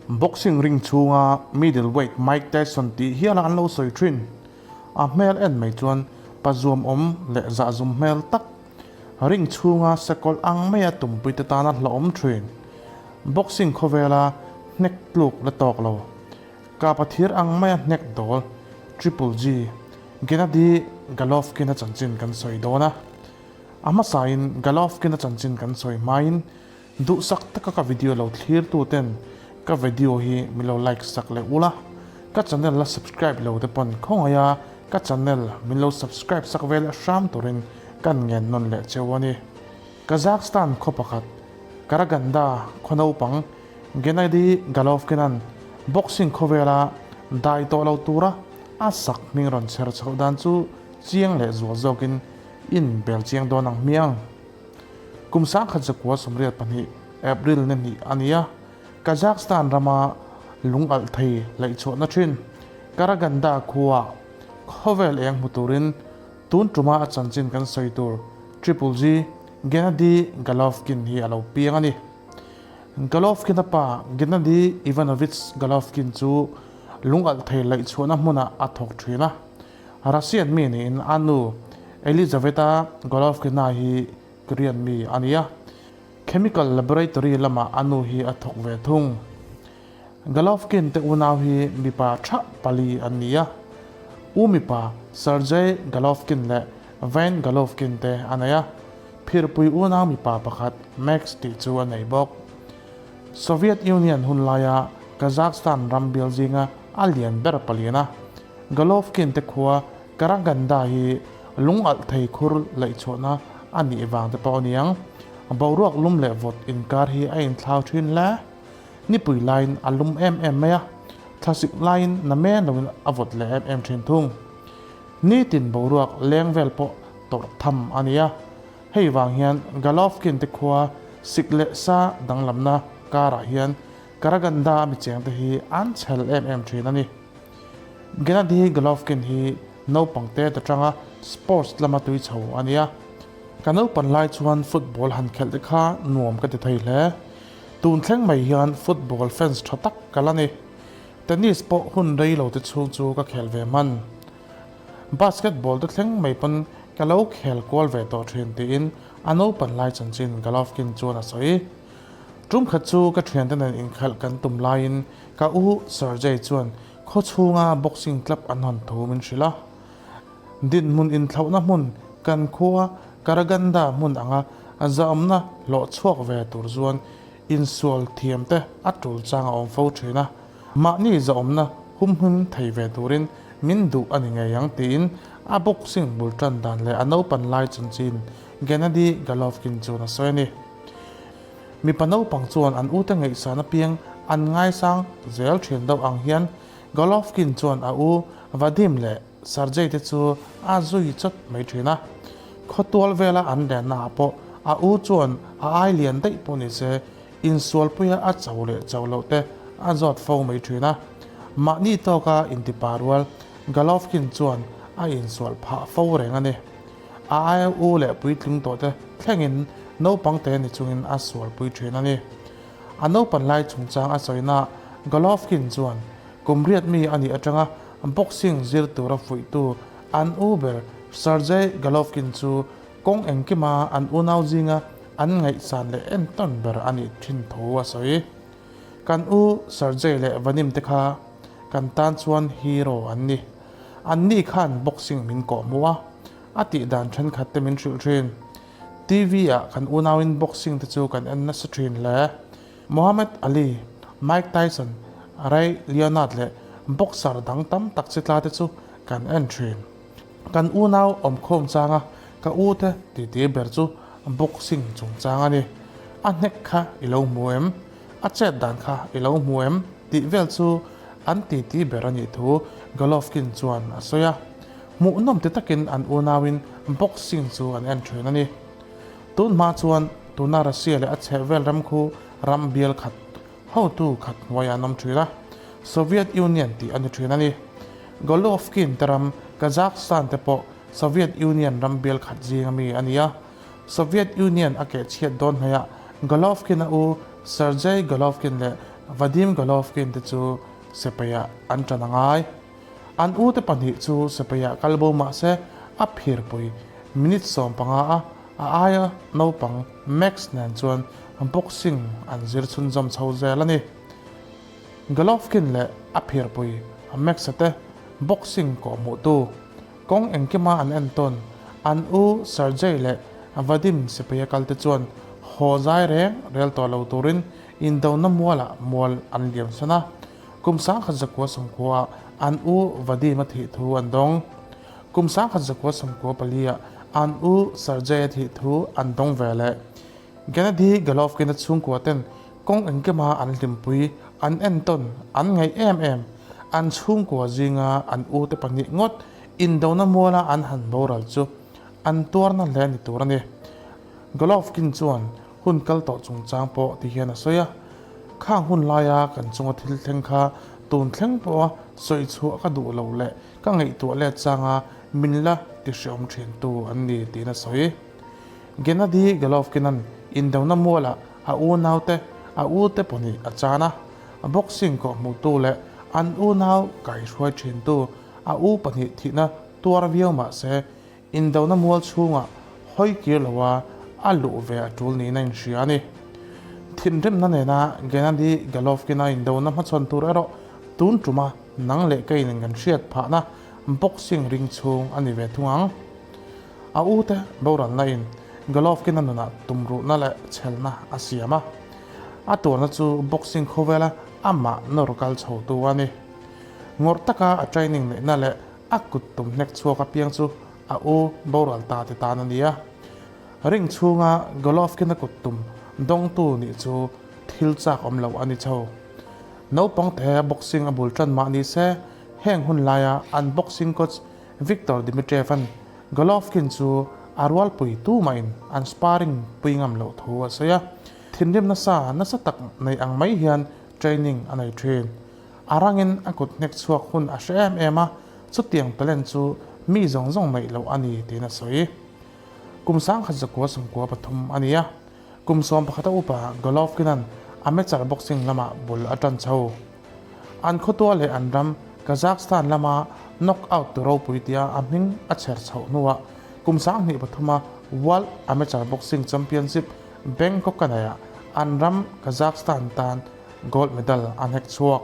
Boxing ring chhunga middleweight Mike Tyson tih hiala an lo sawi thin. A hmel en mai chuan pa zuamawm leh zahzum hmel tak, ring chhunga sakawlh ang maia tumpuite tana hlauhawm thin. Boxing khawvela hnek tluk la tawk lo. Kapa thir ang maia hnek dawl Triple G, Gennady Golovkin-a chanchin kan sawi dawn a. A hmasain Golovkin-a chanchin kan sawi hmain Duhsak taka ka video lo thlir tu ten ka video hi min lo like sak leh ula, ka channel la subscribe lo te pawn khawngaih a ka channel min lo subscribe sak ve leh hram turin kan ngen nawn leh cheu a ni. Kazakhstan khaw pakhat Karaganda khaw naupang Gennady Golovkin-a'n boxing khawvela dai tawh lo tura a sak hming rawn chher chhoh dan chu chiang leh zual zawkin in bel chiang dawn ang hmiang. Kum 1982 April ni hnih a ni a, Kazakhstan rama lungalh thei laihchhuahna thin Karaganda khuaah khawvel eng hmu turin tun tuma a chanchin kan sawi tur Triple G Gennady Golovkin hi a lo piang a ni. Golovkin-a pa Gennady Ivanovich Golovkin chu lungalh thei laihchhuahna hmunah a thawk thin a. Russian mi niin a nu Elizaveta Golovkina hi Korean mi a ni a, chemical laboratory lamah a nu hi a thawk ve thung. Golovkin te unau hi mipa tha pali an ni a, u mipa Sergei Golovkin leh Vain Golovkin te a nei a, phirpui unau mipa pakhat Max tih chu a nei bawk. Soviet Union hun laia Kazakhstan ram bial zinga a lian ber palian a, Golovkin te khua Karaganda hi lungalh thei khur laihchhuahna a nih vang te pawh a niang. Boruak lum leh vawt inkar hi a inthlau thin hle. Nipui laiin a lum em em mai a, thlasik laiin na men loin a vawt leh em em thin thung. Nitin boruak leng vel pawh tawrh tham a ni a, hei vang hian Golovkin te khua sik leh sa danglamna karah hian Karaganda a mi chengte hi an chhel em em thin a ni. Gennady Golovkin hi naupang te atanga sports lama tui chho a ni a. Ka naupan lai chuan football han khelh te kha nuam ka ti thei hle. Tun thleng mai hian football fans tha tak ka la ni. Tennis pawh hun rei lo te chhung chu ka khel ve hman. Basketball te thleng mai pawn ka lo khel kual ve tawh thin tiin a naupan lai chanchin Golovkin chuan a sawi. Tum khat chu ka thiante nen inkhalh kan tum laiin ka u Sergey chuan khaw chhunga boxing club an hawn thu min hrilh a. Dinhmun inthlauhna hmun kan khua Karaganda hmun anga zahawmna hlawh chhuak ve tur chuan insual thiam te a tul chang a awm fo thin a. Mahni zahawmna humhim thei ve turin min duh a ni ngei ang tiin a boxing bul tan dan leh a naupan lai chanchin Gennady Golovkin chuan a sawi a ni. Mipa naupang chuan an ute ngaihsan apiang an ngaisang zel thin deuh ang hian Golovkin chuan a u Vadim leh Sergei te chu a zui chawt mai thin a. Khawtual vela an lenna ah pawh a u chuan a ai lian daih pawh ni se insualpuia a cho leh cho loh te a zawt fo mai thin a. Mahni tawka intipa rual Golovkin chuan a insual phah fo reng a ni. A aia u leh puitling tawh te thlengin naupang te ni chungin a sualpui thin a ni. A naupan lai chungchang a sawina Golovkin chuan kum riat mi a nih atanga boxing zir tura fuihtu an u ber Sergey Golovkin chu kawng engkima an unau zinga an ngaihsan leh entawn ber a nih thin thu a sawi. Kan u Sergey leh Vadim te kha kan tan chuan hero an ni. Anni khan boxing min kawh hmuh a, a tih dan thenkhat te min hrilh thin. TV ah kan unauin boxing te chu kan en nasa thin hle. Muhammad Ali, Mike Tyson, Ray Leonard leh boxer dang tam tak chi tla te chu kan en thin. Kan unau awmkhawm changa ka u te titi ber chu boxing chungchang a ni. A hnek kha i lo hmu em? A chet dan kha i lo hmu em? Tih vel chu an titi ber a nih thu Golovkin chuan a sawi a. Hmuhnawm ti takin an unauin boxing chu an en thin a ni. Tun hma chuan tuna Russia leh a chhehvel ram khu ram bial khat, hotu khat hnuaiah an awm thin a, Soviet Union tih a ni thin a ni. Golovkin te ram Kazakhstan te pawh Soviet Union ram bial khat zinga mi a ni a. Soviet Union a kehchhiat dawn hnaihah Golovkin-a u Sergei Golovkin leh Vadim Golovkin te chu Sepaiah an ṭan a ngai. An ute pahnih chu Sepaiah kal bo mah se a phirpui minute 15 a a aia naupang Max nen chuan boxing an zir chhunzawm chho zel a ni. Golovkin leh a phirpui Max-a te boxing kawhhmuhtu Kawng engkima an entawn, an u Sergei leh Vadim sipaia kalte chuan haw zai reng rel tawh lo turin indona mualah mual an liamsan a. Kum 1990 ah an u Vadim a thih thu an dawng. Kum 1994 ah an u Sergei a thih thu an dawng ve leh. Gennady Golovkin-a chhungkua ten kawng engkima an hlimpui, an entawn, an ngaih em em. An chhungkua zinga an ute pahnih ngawt indona muala an han boral chu an tuarna hle ni tur a ni. Golovkin chuan hun kal tawh chungchang pawh ti hian a sawi a, Khang hun laia kan chunga thil thleng kha tun thleng pawha sawi chhuah ka duh lo leh ka ngaihtuah let changa min la ti hreawm thintu an ni tiin a sawi. Gennady Golovkin-a'n indona mualah a unaute a ute pawhnih a chan a, boxing kawhhmuhtu leh an unau kaihruai thintu a u pahnih thihna tuar viau mah se indona mual chhungah hawi kir loa a luh ve a tul niin a inhria a ni. Thinrimna nena Gennady Golovkin-a indona hmachhawn tur erawh tun tuma nang leh keiin kan hriat phahna boxing ring chhung a ni ve thung ang. A ute boralna in Golovkin-a nunah tumruhna leh chhelna a siam a. A tuarna chu boxing khawvela amah nawr kal chhotu a ni. Ngawrh taka a training neihna leh a kut tum hnek chhuak apiang chu a u boral ta te tan a ni a. Ring chhunga Golovkin-a kut tum dawngtu nih chu thil chak awm lo a ni chho. Naupang te boxing a bul tan mah ni se, heng hun laia an boxing coach Viktor Dmitriev-a'n Golovkin chu a rualpui tumahin an sparring pui ngam loh thu a sawi a, thinrim nasa nasa tak nei ang mai hian training a nei thin. A rangin a kut hnek chhuak hun a hre em em a, chutiang talent chu mi zawng zawng neih loh a ni tiin a sawi. Kum 1993 a ni a, kum 11 a upa Golovkin-a'n amateur boxing lamah bul a tan chho. An khawtua leh an ram Kazakhstan lama knockout tu ropui tia a hming a chher chhoh hnuah kum 2003 a World Amateur Boxing Championship Bangkok a neihah an ram Kazakhstan tan gold medal a hnek chhuak.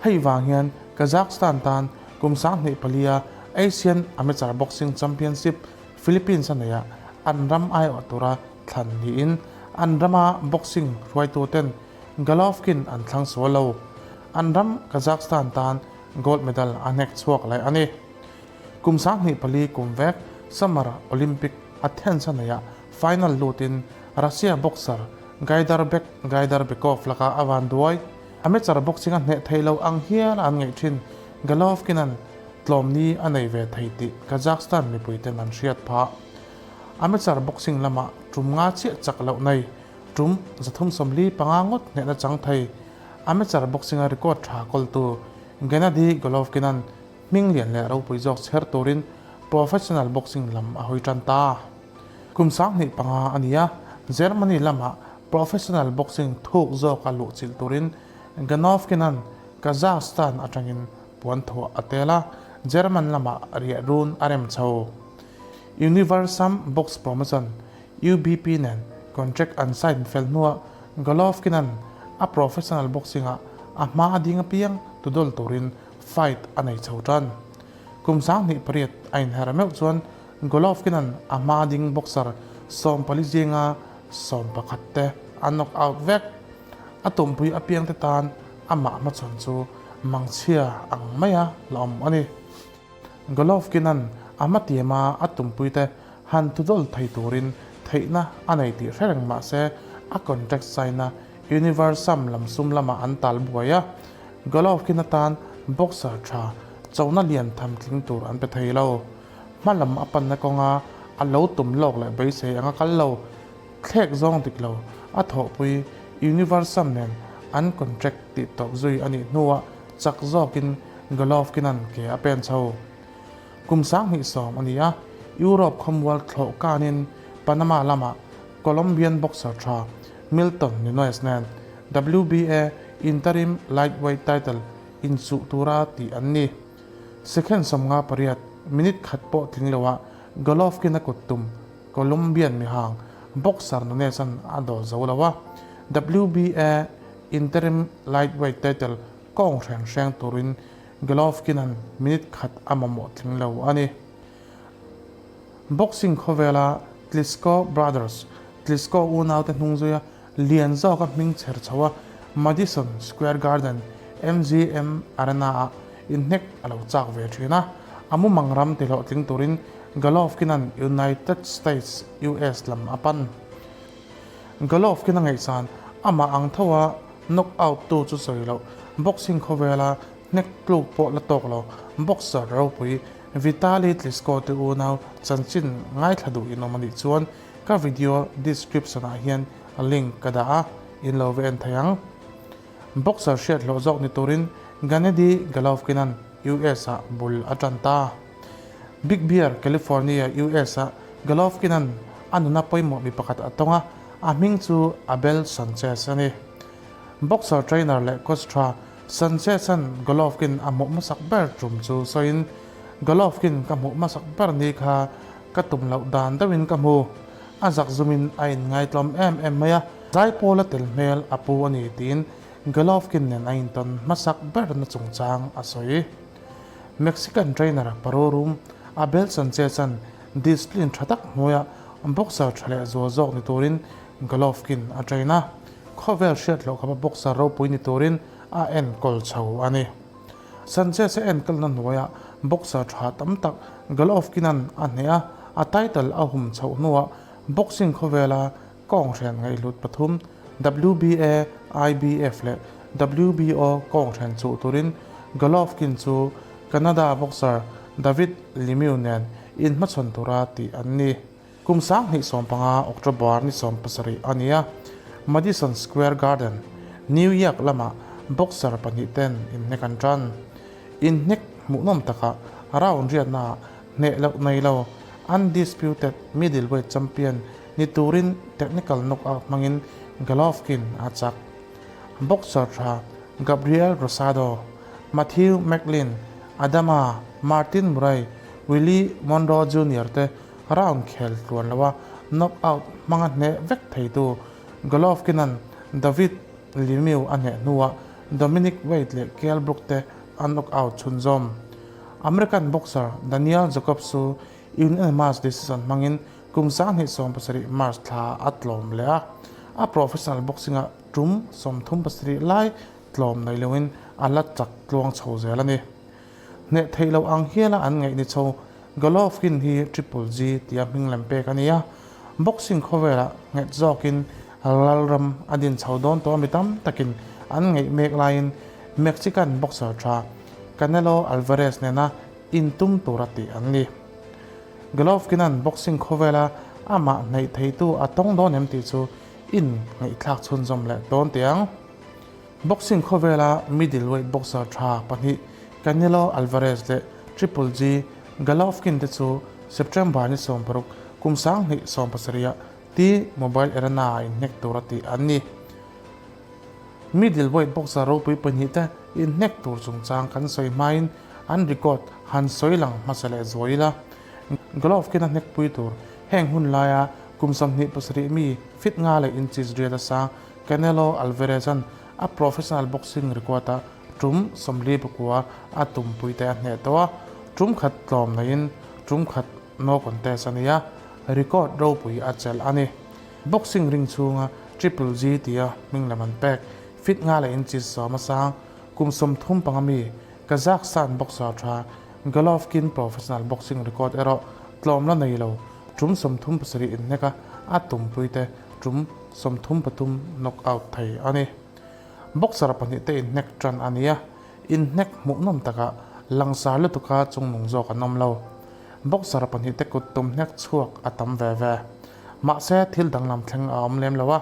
Hei vang hian Kazakhstan tan kum 2004 a Asian Amateur Boxing Championship Philippines a neihah an ram aiawh tura thlan niin an rama boxing hruaituten Golovkin an thlang sual lo. An ram Kazakhstan tan gold medal a hnek chhuak leh a ni. Kum 2004 kum vek Summer Olympic Athens a neihah final lutin Russia boxer Gaidarbek Gaidarbekov lakah a van duai. Amateur boxing a hneh theih lo ang hial a an ngaih thin Golovkin-a'n tlawmni a nei ve thei tih Kazakhstan mipuiten an hriat phah. Amateur boxing lamah tum nga chiah chak loh nei Tum 345 ngawt hnehna chang thei amateur boxing-a record tha kawltu Gennady Golovkin-a'n hming lian leh ropui zawk chher turin professional boxing lam a hawi tan ta. Kum 25 a ni a, Germany lamah professional boxing thuk zawka luhchilh turin Golovkin-a'n Kazakhstan atangin puan thuah a tel a, German lamah riah run a rem chho. Universum Box Promotion UBP nen contract an sign fel hnuah Golovkin-a'n a professional boxing-ah a hma a ding apiang tudawl turin fight a nei chho tan. Kum 28 a inher meuh chuan Golovkin-a'n a hma a ding boxer 14 zinga 11 te a knock out vek. A tumpui apiang te tan amah hmachhawn chu mangchhia ang maia la awm a ni. Golovkin-a'n a hmatiama a tumpuite han tudawl thei turin theihna a nei tih hre reng mah se a contract sign-a Universum lam sum lamah an tal buai a, Golovkin atan boxer tha chona lian tham tling tur an pe thei lo. Hma lam a panna kawnga a lo tum lawk leh beisei anga kal lo, thlek zawng dik lo a thawhpui Universum nen an contract tih tawp zui a nih hnuah chak zawkin Golovkin-a'n ke a pen chho. Kum 2010 a ni a, Europe khawmual thlawh kanin Panama lamah Colombian boxer tha Milton Nunez nen WBA Interim Lightweight title inchuh tura tih an ni. Second 58, minute khat pawh tling loah Golovkin a kut tum Colombian mihang boxer Nunez-a'n a dawl zo lo a, WBA Interim Lightweight title kawng hreng hreng turin Golovkin-a'n minute khat a mamawh tling lo a ni. Boxing khawvela Klitschko Brothers, Klitschko unaute hnungzuia lian zawka hming chher chho a Madison Square Garden, MGM Arena-ah inhnek a lo chak ve thin a. A mumang ram ti hlawhtling turin Golovkin-a'n United States, US, lam a pan. Golovkin a ngaihsan amah ang tho a knock out tu chu sawi loh, boxing khawvela hnek tluk pawh la tawk lo boxer ropui Vitali Klitschko te unau chanchin ngaithla duh in awm a nih chuan ka video description ah hian link ka dah a, in lo va en thei ang. Boxer hriat hlawh zawk ni turin Gennady Golovkin-a'n US ah bul a tan ta. Big Bear, California, US ah Golovkin-a'n a nuna pawimawh mi pakhat a tawng a, a hming chu Abel Sanchez a ni. Boxer trainer leh coach tha Sanchez-a'n Golovkin a hmuh hmasak ber tum chu sawiin, Golovkin ka hmuh hmasak ber ni kha ka tum loh dan deuhin ka hmu. A zak zumin a inngaitlawm em em mai a, zaipawl a tel hmel a pu a ni tiin Golovkin nen a intawn hmasak berna chungchang a sawi. Mexican trainer Paru rum Abel Sanchez-a'n discipline tha tak hnuaia boxer tha leh zual zawk ni turin Golovkin a train a. Khawvel hriat loh khawpa boxer ropui ni turin a enkawl chho a ni. Sanchez-a enkalna hnuaiah boxer tha tam tak Golovkin-a'n a hneh a, a title a hum chhoh hnuah boxing khawvela kawnghren ngaihhlut pathum, WBA, IBF leh WBO kawnghren chuh turin Golovkin chu Canada boxer David Lemieux nen inhmachhawn tura tih an ni. Kum 2015 October ni 17 a ni a, Madison Square Garden, New York lamah boxer pahnih ten inhnek an tan. Inhnek hmuhnawm takah round riatnaah hneh loh nei lo undisputed middleweight champion ni turin technical knockout hmangin Golovkin a chak. Boxer tha Gabriel Rosado, Matthew Macklin, Adama, Martin Murray, Willie Monroe Junior te Round khel tluan lo a, knockout hmanga hneh vek theitu Golovkin-a'n David Lemieux a hneh hnuah Dominic Wade leh Kell Brook te a knockout chhunzawm. American boxer Daniel Jacobs chu unanimous decision hmangin kum 2017 March thla a tlawm leh a, a professional boxing-ah tum 37 lai tlawm nei loin a la chak tluang chho zel a ni. Hneh theih loh ang hiala an ngaih ni chho Golovkin hi Triple G tia hming lem pek a ni a, boxing khawvelah nghet zawkin lalram a din chho dawn tawh a mi tam takin an ngaih mek laiin Mexican boxer tha Canelo Alvarez nena intum tura tih an ni. Golovkin-a'n boxing khawvela amah hnaih theitu a tawng dawn em tih chu in ngaihthlak chhunzawm leh dawn teh ang. Boxing khawvela middleweight boxer tha pahnih Canelo Alvarez leh Triple G Golovkin te chu September ni 16 kum 2017 ah T-Mobile Arena ah inhnek tura tih an ni. Middleweight boxer ropui pahnih te inhnek tur chungchang kan sawi hmain an record han sawi lang hmasa leh zuai ila. Golovkin a hnekpui tur heng hun laia kum 27 mi fit nga leh inches riat a sang Canelo Alvarez-a'n a professional boxing record-ah tum 49 a tumpuite a hneh tawh a, tum khat tlawm neiin tum khat no contest a ni a, record ropui a chelh a ni. Boxing ring chhunga Triple G tia hming lam an pek, fit nga leh inches sawm a sang, kum 35 mi Kazakhstan boxer tha Golovkin professional boxing record erawh tlawm la nei lo, tum 37 inhnek a, a tumpuite tum 33 knockout thei a ni. Boxer pahnih te inhnek tan a ni a, inhnek hmuhnawm takah langsar lutuka chungnung zawk an awm lo. Boxer pahnih te kut tum hnek chhuak a tam ve ve. Mahse thil danglam thleng a awm lem lo a,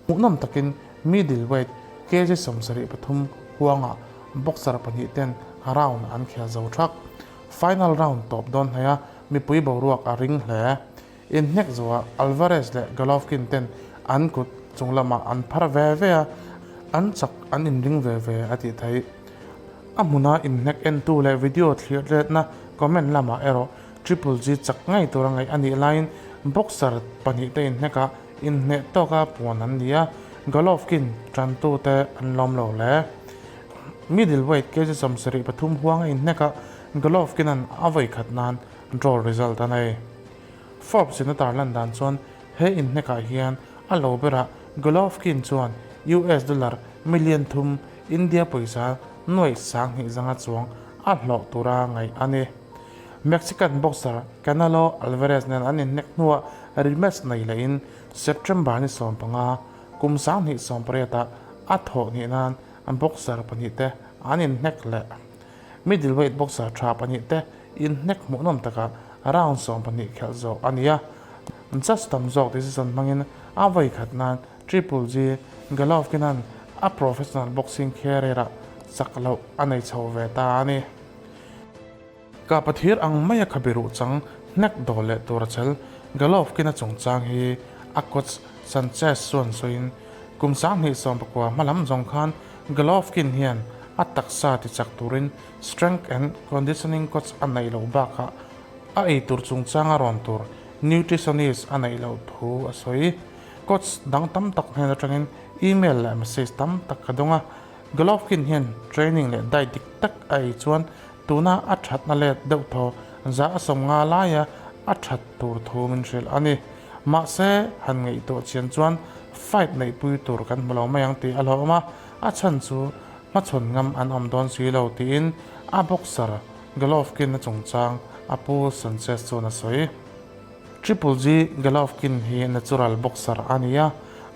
hmuhnawm takin middleweight kg 73 huangah boxer pahnih ten round an khel zo thak. Final round tawp dawn hnaih a, mipui boruak a ring hle. Inhnek zuah Alvarez leh Golovkin ten an kut chung lamah an phar ve ve a. An chak an inring ve ve a tih theih. A hmuna inhnek entu leh video thlir letna comment lamah erawh Triple G chak ngei tura ngaih a nih laiin boxer pahnihte inhnekah inhneh tawka puan an ni a, Golovkin tantute an lawm lo hle. Middleweight kg 73 huanga inhnekah Golovkin-a'n a vawi khat nan draw result a nei. Forbes-in a tarlan dan chuan he inhnekah hian a lo berah Golovkin chuan US dollar million thum India pawisa nuaih 2000 zanga chuang a hlawh tura ngaih a ni. Mexican boxer Canelo Alvarez nen an inhnek hnuah rematch nei lehin September ni 15, kum 2018 ah a thawh hnih nan boxer pahnihte an inhnek leh. Middleweight boxer tha pahnihte inhnek hmuhnawm takah round 12 khelh zawh a ni a. Judge tam zawk decision hmangin a vawi khat nan Triple G Golovkin-a'n a professional boxing career-ah chak loh a nei chho ve ta a ni. Kapa thir ang maia khabe ruh chang hnek dawl leh tur a chel Golovkin-a chungchang hi a coach Sanchez chuan sawiin kum 2019 hma lam zawng khan Golovkin hian a taksa tichak turin strength and conditioning coach a neih loh bakah a ei tur chungchanga rawn tur nutritionist a neih loh thu a sawi. Coach dang tam tak hnen atangin email leh message tam tak ka dawng a, Golovkin hian training leh diet dik tak a ei chuan tuna a thatna let deuh thaw za a 50 laia a that tur thu min hrilh a ni. Mahse, han ngaihtuah chian chuan fight neihpui tur kan hmu lo mai ang tih a hlauhawm a, a chhan chu hmachhawn ngam an awm dawn si lo tiin a boxer Golovkin a chungchang a pu Sanchez chuan a sawi. Triple G Golovkin hi natural boxer a ni a,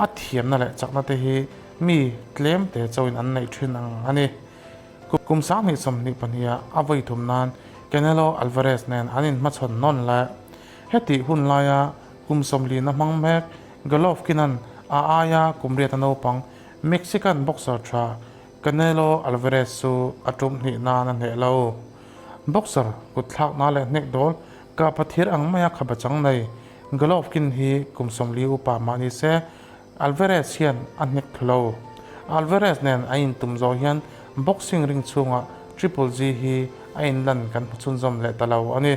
a thiamna leh chakna te hi mi tlem te chauhin an neih thin ang a ni. Kum 2022 ah a vawi thum nan Canelo Alvarez nen an inhmachhawn nawn leh. Hetih hun laia kum 40 a hmang mek Golovkin-a'n a aia kum riat a naupang Mexican boxer tha Canelo Alvarez chu a tum hnih nan a hneh lo. Boxer kut thlakna leh hnek dawl Kapa thir ang maia khaba chang nei Golovkin hi kum 40 upa mah ni se, Alvarez hian a hnek thlu lo. Alvarez nen a intum zawh hian boxing ring chhungah Triple G hi a inlan kan hmu chhunzawm leh ta lo a ni.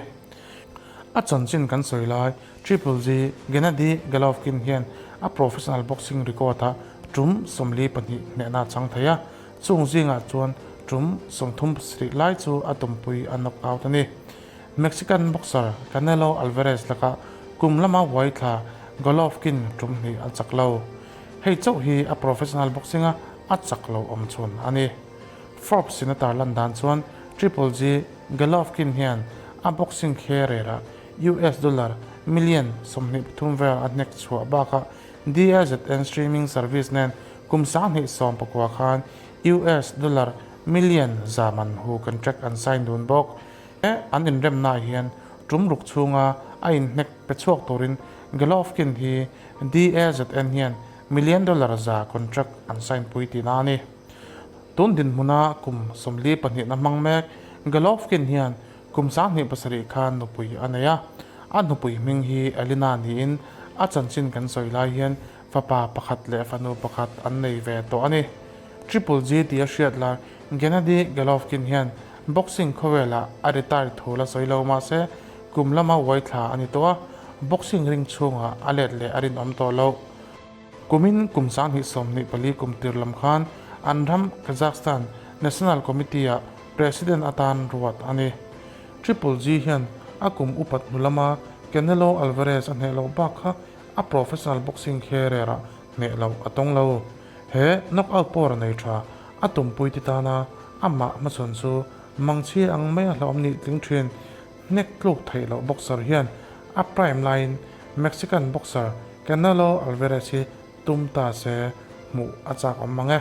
A chanchin kan sawi lai Triple G Gennady Golovkin hian a professional boxing record-ah tum 42 hnehna a chang thei a, chung zingah chuan tum 37 lai chu a tumpui a knock out a ni. Mexican boxer Canelo Alvarez lakah kum lama uai thla Golovkin tum hnih a chak lo. Hei chauh hi a professional boxing-a a chak lo awm chhun a ni. Forbes-in a tarlan dan chuan Triple G Golovkin hian a boxing career-ah US dollar million 23 vel a hnek chhuah bakah DAZN streaming service nen kum 2019 khan US dollar million 100 man hu contract an sign dun bawk. He an inremnaah hian tum ruk chhunga a inhnek pe chhuak turin Golovkin hi DAZN hian million dollar 100 contract an sign pui tihna a ni. Tun dinhmuna kum 42 na hmang mek Golovkin hian kum 27 khan nupui a nei a, a nupui hming hi Elina niin a chanchin kan sawi lai hian fapa pakhat leh fanu pakhat an nei ve tawh a ni. Triple G tih a hriat lar Gennady Golovkin hian boxing khawvelah a retire thu la sawi lo mahse kum lama uai thla a ni tawh a, boxing ring chhungah a let leh a rinawm tawh loh. Kumin kum 2024 kum tir lam khan an ram Kazakhstan National Committee-ah President atan ruat a ni. Triple G hian a kum upat hnu lama Canelo Alvarez a hneh loh bak kha a professional boxing career-ah hneh loh a tawng lo. He knockout power a nei tha, a tumpui ti tana amah hmachhawn chu mangchhia ang mai a hlauhawm nih tling thin. Hnek tluk theih loh boxer hian a prime laiin Mexican boxer Canelo Alvarez hi tum ta se hmuh a chak awm mang e.